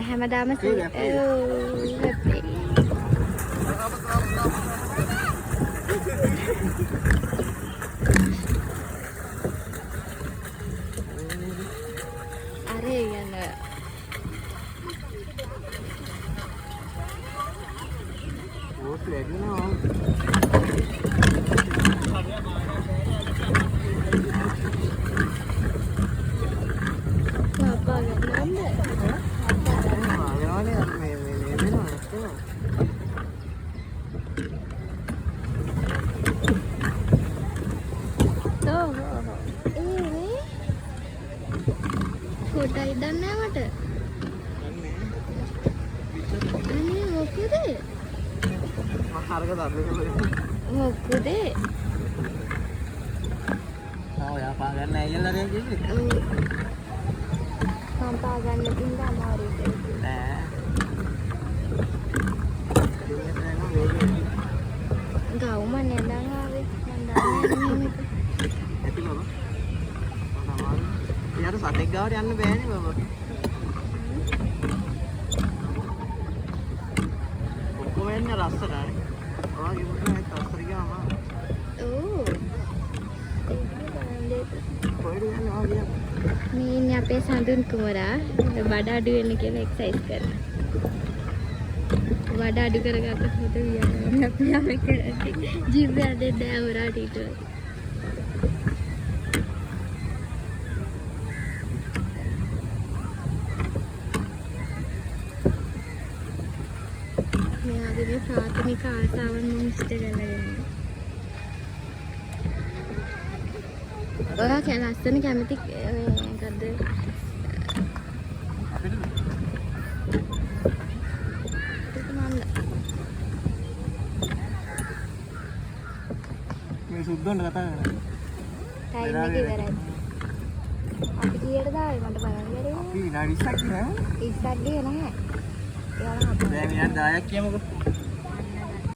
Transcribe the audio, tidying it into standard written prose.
හැමදාම හැපි. අර ඒ කියන්නේ ඕට් වැඩි වෙනවා. පාපා ගන්නවද? ආගෙනවනේ මේ මේ මේ වෙනවා නැත්තම්. ඔව් ඔව්. ඒ මේ ෆොටෝයි දන්නේ නැහැ මට. අනේ මොකද? මම හරක දන්නේ. මොකද? ආ ඔයා පා ගන්න ඇයියලා අරන් කිව්වේ. ඔව්. මම පා ගන්න තින්ද අමාරුයි කියලා කිව්වා. නෑ. ගවුම නේදන් ආවේ. මං දන්නේ නැහැ මෙහෙම එක. ඇති බබා. මට අමාරුයි. එයාට සතෙක් ගාවට යන්න බෑනේ බබා. ඔක්කොම එන්නේ රස්සට නේ. ඔයාගේ මුඛය රස්සට ගියාම අමාරුයි. ඔව්. ඒක බලන්න. කොහෙද යන්නේ ඔයා කියන්නේ? මේ ඉන්නේ අපේ සඳුන් කුමරා බඩ අඩු වෙන්න කියලා එක්සර්සයිස් කරනවා. බඩ අඩු කරගත්ත හොඳ ව්‍යායාමයක් අපි යම කරන්නේ. ජිම් යන්නේ නෑ වරාට ඊට පස්සේ. මෙයාගේ මේ ප්‍රාථමික ආසාවන් මම ඉෂ්ට කරලා දෙනවා. ඔයා ලස්සන කැමති මේ මොකද්ද? අපිට ඒක මන්ද. මේ සුද්දොන්ට කතා කරන්නේ. ටයිම් එක ඉවරයි. අපි කීයටද ආවේ මට බලන්න බැරි වුණා. අපි විනාඩි 20ක් ගියා. 20ක් ගියේ නැහැ. ඒවනම් අපේ දැන් විනාඩි 10ක් කියමුකෝ.